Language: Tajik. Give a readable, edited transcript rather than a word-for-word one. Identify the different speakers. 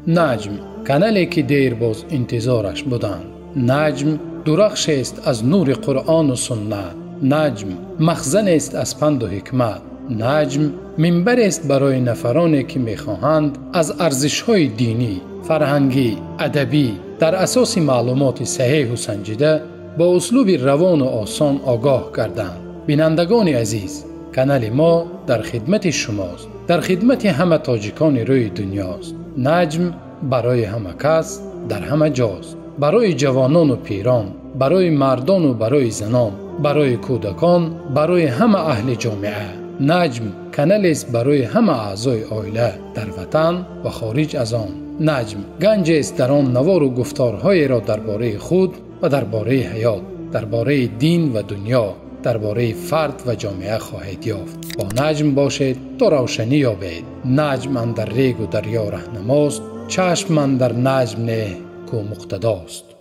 Speaker 1: Наҷм канале ки дербоз интизораш буданд. Наҷм дурахшест аз нури Қуръону суннат. Наҷм махзанест аз панду ҳикмат. Наҷм минбарест барои нафароне ки мехоҳанд аз арзишҳои динӣ, фарҳангӣ, адабӣ дар асоси маълумоти саҳеҳу санҷида бо услуби равону осон огоҳ гарданд. Бинандагони азиз, канали мо дар хидмати шумост, дар хидмати ҳама тоҷикони рӯи дунёст. Наҷм барои ҳама кас дар ҳама ҷост, барои ҷавонону пирон, барои мардону барои занон, барои кӯдакон, барои ҳама аҳли ҷомеа. Наҷм каналест барои ҳама аъзои оила дар ватан ва хориҷ аз он. Наҷм ганҷест дар он навору гуфторҳоеро дар бораи худ ва дар бораи ҳаёт, дар бораи дин ва дунё, дар бораи фард ва ҷомеа хоҳед ёфт. Бо Наҷм бошед то равшанӣ ёбед. Наҷм андар регу дарё раҳнамост, чашм андар Наҷм не ку муқтадост.